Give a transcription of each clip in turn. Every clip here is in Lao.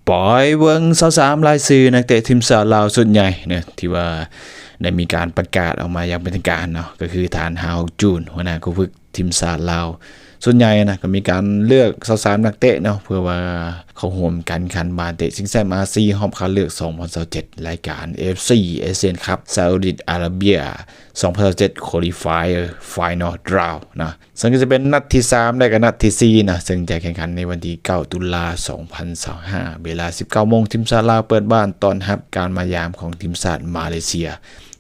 ໄປເບິ່ງຊາວສາມລາຍຊື່ນັກເຕະທີມຊາດລາວຊຸດໃຫຍ່ເນາະ ທີ່ວ່າໄດ້ມີການປະກາດອອກມາຢ່າງເປັນທາງການເນາະ ກໍຄືທ່ານ ຮາວ ຈູນ ຫົວໜ້າຄູຝຶກທີມຊາດລາວຊຸດໃຫຍ່ນະ ກໍມີການເລືອກຊາວສາມນັກເຕະເນາະ ເພື່ອວ່າເຂົ້າຮ່ວມການແຂ່ງຂັນບານເຕະຊິງແຊ້ມອາຊີຮອບຄັດເລືອກສອງພັນຊາວເຈັດ ລາຍການ ເອຟຊີ Asian Cup Saudi Arabia ສອງພັນຊາວເຈັດ Qualifier Final Round ນະ. ເຊິ່ງກໍຈະເປັນນັດທີສາມ ແລະ ກໍນັດທີສີ່ນະ ເຊິ່ງຈະແຂ່ງຂັນໃນວັນທີເກົ້າ ຕຸລາ ສອງພັນຊາວຫ້າ ເວລາ ສິບເກົ້າໂມງ ທີມຊາດລາວເປີດບ້ານຕ້ອນຮັບການມາຢາມຂອງທີມຊາດມາເລເຊຍ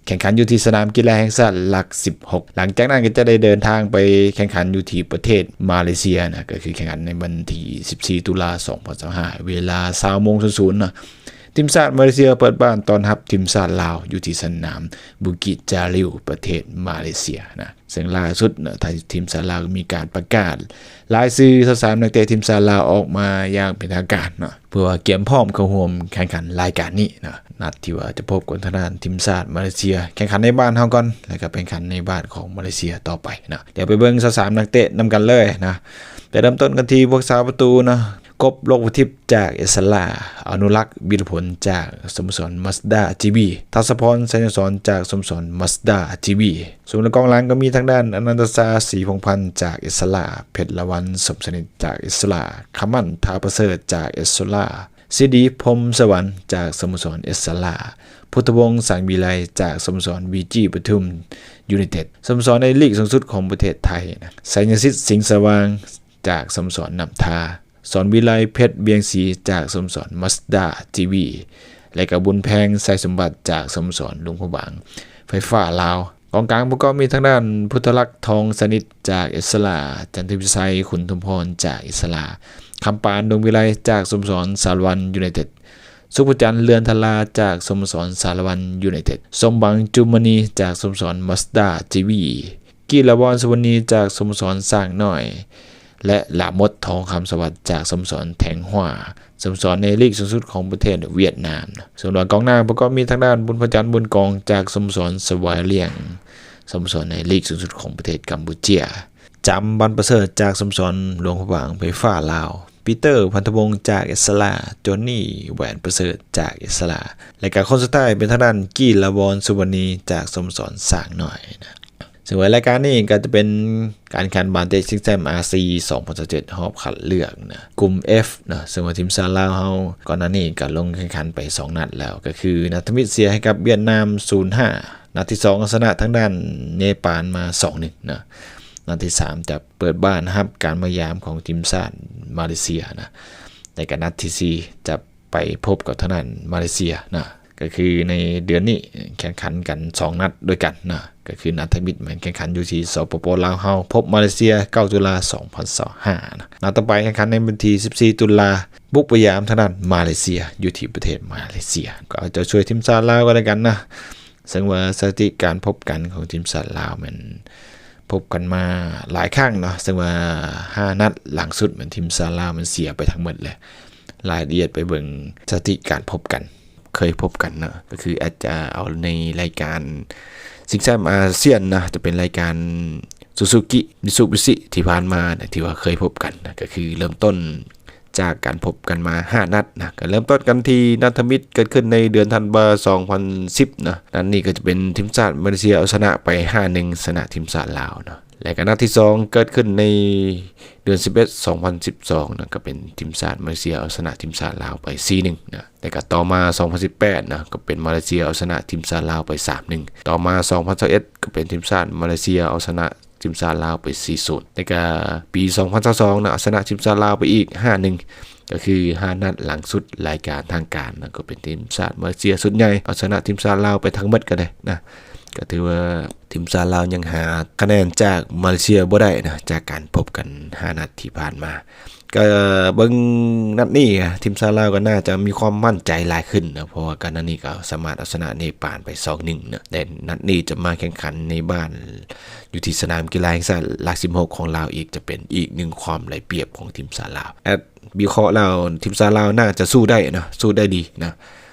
ແຂ່ງຂັນຢູ່ທີ່ສະໜາມກິລາແຫ່ງຊາດຫຼັກ ສິບຫົກ. ຫຼັງຈາກນັ້ນກໍຈະໄດ້ເດີນທາງໄປແຂ່ງຂັນຢູ່ທີ່ປະເທດມາເລເຊຍນະ ກໍຄືແຂ່ງຂັນໃນວັນທີ ສິບສີ່ ຕຸລາ ສອງພັນຊາວຫ້າ ເວລາ ຊາວໂມງສູນນະ. ທີມຊາດມາເລເຊຍເປີດບ້ານຕ້ອນຮັບທີມຊາດລາວຢູ່ທີ່ສະໜາມບູກິດຈາລິວ ປະເທດມາເລເຊຍນະ. ເຊິ່ງລ່າສຸດນະ ທາງທີມຊາດລາວມີການປະກາດລາຍຊື່ຊາວສາມນັກເຕະທີມຊາດລາວອອກມາຢ່າງເປັນທາງການເນາະ ເພື່ອວ່າກຽມພ້ອມເຂົ້າຮ່ວມແຂ່ງຂັນລາຍການນີ້ເນາະ. ນັດທີ່ວ່າຈະພົບກັບທາງດ້ານທີມຊາດມາເລເຊຍ ແຂ່ງຂັນໃນບ້ານເຮົາກ່ອນ ແລ້ວກໍແຂ່ງຂັນໃນບ້ານຂອງມາເລເຊຍຕໍ່ໄປເນາະ. ດຽວໄປເບິ່ງຊາວສາມນັກເຕະນຳກັນເລີຍນະ. ໄປເລີ່ມຕົ້ນກັນທີ່ພວກສາວປະຕູເນາະ. ກົບ ໂລກວະທິບ ຈາກເອສລາ, ອະນຸລັກ ວິລະພົນ ຈາກສະໂມສອນມາສດ້າຈີບີ, ທັດສະພອນ ໄຊຍະສອນ ຈາກສະໂມສອນມາສດ້າຈີບີ. ສ່ວນກອງຫຼັງກໍມີທາງດ້ານ ອະນັນຕະຊາ ສີພົງພັນ ຈາກເອສລາ, ເພັດລະວັນ ສົມສະໜິດ ຈາກເອສລາ, ຄຳໝັ້ນ ທາປະເສີດ ຈາກເອສລາ, ສິດດີ ພົມສະຫວັນ ຈາກສະໂມສອນເອສລາ, ພຸດທະວົງ ສັງວິໄລ ຈາກສະໂມສອນວີຈີປະທຸມຢູໄນເຕັດ, ສະໂມສອນໃນລີກສູງສຸດຂອງປະເທດໄທນະ, ໄຊຍະສິດ ສິງສະຫວ່າງ ຈາກສະໂມສອນນ້ຳທາ, ສອນວິໄລ ເພັດວຽງສີ ຈາກສະໂມສອນມາສດ້າຈີບີ ແລະ ກໍບຸນແພງ ໄຊສົມບັດ ຈາກສະໂມສອນຫຼວງພະບາງໄຟຟ້າລາວ. ກອງກາງປະກອບມີທາງດ້ານ ພຸດທະລັກ ທອງສະໜິດ ຈາກເອສລາ, ຈັນທະວິໄຊ ຂຸນທຸມພອນ ຈາກເອສລາ, ຄຳປານ ດົງວິໄລ ຈາກສະໂມສອນສາລະວັນຢູໄນເຕັດ, ສຸພະຈັນ ເລືອນທາລາ ຈາກສະໂມສອນສາລະວັນຢູໄນເຕັດ, ສົມຫວັງ ຈຸມມະນີ ຈາກສະໂມສອນມາສດ້າຈີບີ, ກີລະວອນ ສຸວັນນີ ຈາກສະໂມສອນຊ້າງນ້ອຍ ແລະ ລາມົດ ທອງຄຳສະຫວັດ ຈາກສະໂມສອນແທງຮວາ, ສະໂມສອນໃນລີກສູງສຸດຂອງປະເທດຫວຽດນາມ. ສ່ວນວ່າກອງໜ້າປະກອບມີທາງດ້ານ ບຸນພະຈັນ ບຸນກອງ ຈາກສະໂມສອນສະຫວາຍຫຼຽງ, ສະໂມສອນໃນລີກສູງສຸດຂອງປະເທດກຳປູເຈຍ, ຈຳ ບັນປະເສີດ ຈາກສະໂມສອນຫຼວງພະບາງໄຟຟ້າລາວ, ປີເຕີ ພັນທະວົງ ຈາກເອສລາ, ໂຈນນີ ແຫວນປະເສີດ ຈາກເອສລາ ແລະ ກະຄົນສຸດທ້າຍເປັນທາງດ້ານ ກີລະວອນ ສຸວັນນີ ຈາກສະໂມສອນຊ້າງນ້ອຍນະ. ເຊິ່ງວ່າລາຍການນີ້ກໍຈະເປັນການແຂ່ງຂັນບານເຕະຊິງແຊ້ມອາຊີສອງພັນຊາວເຈັດຮອບຄັດເລືອກນະ ກຸ່ມເອັຟນະ. ເຊິ່ງວ່າທີມຊາດລາວເຮົາກ່ອນໜ້ານີ້ກໍລົງແຂ່ງຂັນໄປສອງນັດແລ້ວ ກໍຄືນັດທຳອິດເສຍໃຫ້ກັບຫວຽດນາມສູນຫ້າ, ນັດທີສອງເອົາຊະນະທາງດ້ານເນປານມາສອງໜຶ່ງນະ, ນັດທີສາມຈະເປີດບ້ານຮັບການມາຢາມຂອງທີມຊາດມາເລເຊຍນະ ແລະ ກໍນັດທີສີ່ຈະ ໄປພົບກັບທາງດ້ານມາເລເຊຍນະ ກໍຄືໃນເດືອນນີ້ແຂ່ງຂັນກັນສອງນັດດ້ວຍກັນນະ ກໍຄືນັດທຳອິດແມ່ນແຂ່ງຂັນຢູ່ທີ່ ສປປ ລາວເຮົາ ພົບມາເລເຊຍ ເກົ້າ ຕຸລາ ສອງພັນຊາວຫ້ານະ, ນັດຕໍ່ໄປແຂ່ງຂັນໃນວັນທີ ສິບສີ່ ຕຸລາ ບຸກໄປຢາມທາງດ້ານມາເລເຊຍ ຢູ່ທີ່ປະເທດມາເລເຊຍ. ກໍເອົາໃຈຊ່ວຍທີມຊາດລາວກັນແລ້ວກັນນະ. ເຊິ່ງວ່າສະຖິຕິການພົບກັນຂອງທີມຊາດລາວແມ່ນພົບກັນມາຫຼາຍຄັ້ງເນາະ, ເຊິ່ງວ່າຫ້ານັດຫຼັງສຸດແມ່ນທີມຊາດລາວແມ່ນເສຍໄປທັງໝົດເລີຍ. ລາຍລະອຽດໄປເບິ່ງສະຖິຕິການພົບກັນ, ເຄີຍພົບກັນເນາະ, ກໍຄືອາດຈະເອົາໃນລາຍການຊິງແຊ້ມອາຊຽນນະ, ຈະເປັນລາຍການຊູຊູກິ ມິຊູບິຊິ ທີ່ຜ່ານມານະ ທີ່ວ່າເຄີຍພົບກັນນະ, ກໍຄືເລີ່ມຕົ້ນ ຈາກການພົບກັນມາຫ້ານັດນະ, ກໍເລີ່ມຕົ້ນກັນທີ່ນັດທຳອິດເກີດຂຶ້ນໃນເດືອນທັນວາ ສອງພັນສິບນະ. ນັດນີ້ກໍຈະເປັນທີມຊາດມາເລເຊຍເອົາຊະນະໄປ ຫ້າໜຶ່ງ ຊະນະທີມຊາດລາວເນາະ, ແລະ ກໍນັດທີສອງເກີດຂຶ້ນໃນເດືອນສິບເອັດ ສອງພັນສິບສອງນະ, ກໍເປັນທີມຊາດມາເລເຊຍເອົາຊະນະທີມຊາດລາວໄປ ສີ່ໜຶ່ງນະ, ແລະ ກໍຕໍ່ມາ ສອງພັນສິບແປດນະ, ກໍເປັນມາເລເຊຍເອົາຊະນະທີມຊາດລາວໄປ ສາມໜຶ່ງ, ຕໍ່ມາ ສອງພັນຊາວເອັດ ກໍເປັນທີມຊາດມາເລເຊຍເອົາຊະນະ ທີມຊາດລາວໄປ ສີ່ສູນ ແລ້ວກະປີສອງພັນຊາວສອງນະ ເອົາຊະນະທີມຊາດລາວໄປອີກ ຫ້າໜຶ່ງ ກໍຄື ຫ້ານັດຫຼັງສຸດລາຍການທາງການນະ, ກໍເປັນທີມຊາດມາເລເຊຍຊຸດໃຫຍ່ເອົາຊະນະທີມຊາດລາວໄປທັງໝົດກໍໄດ້ນະ, ກໍຖືວ່າທີມຊາດລາວຍັງຫາຄະແນນຈາກມາເລເຊຍບໍ່ໄດ້ນະ ຈາກການພົບກັນຫ້ານັດທີ່ຜ່ານມາ. ກໍເບິ່ງນັດນີ້ ທີມຊາດລາວກໍໜ້າຈະມີຄວາມໝັ້ນໃຈຫຼາຍຂຶ້ນນະ, ເພາະວ່າກ່ອນໜ້ານີ້ກໍສາມາດເອົາຊະນະເນປານໄປ ສອງໜຶ່ງນະ, ແຕ່ນັດນີ້ຈະມາແຂ່ງຂັນໃນບ້ານ ຢູ່ທີ່ສະໜາມກິລາແຫ່ງຊາດຫຼັກ ສິບຫົກຂອງລາວອີກ ຈະເປັນອີກໜຶ່ງຄວາມໄດ້ປຽບຂອງທີມຊາດລາວ. ແອັດວິເຄາະແລ້ວ ທີມຊາດລາວໜ້າຈະສູ້ໄດ້ນະ, ສູ້ໄດ້ດີນະ.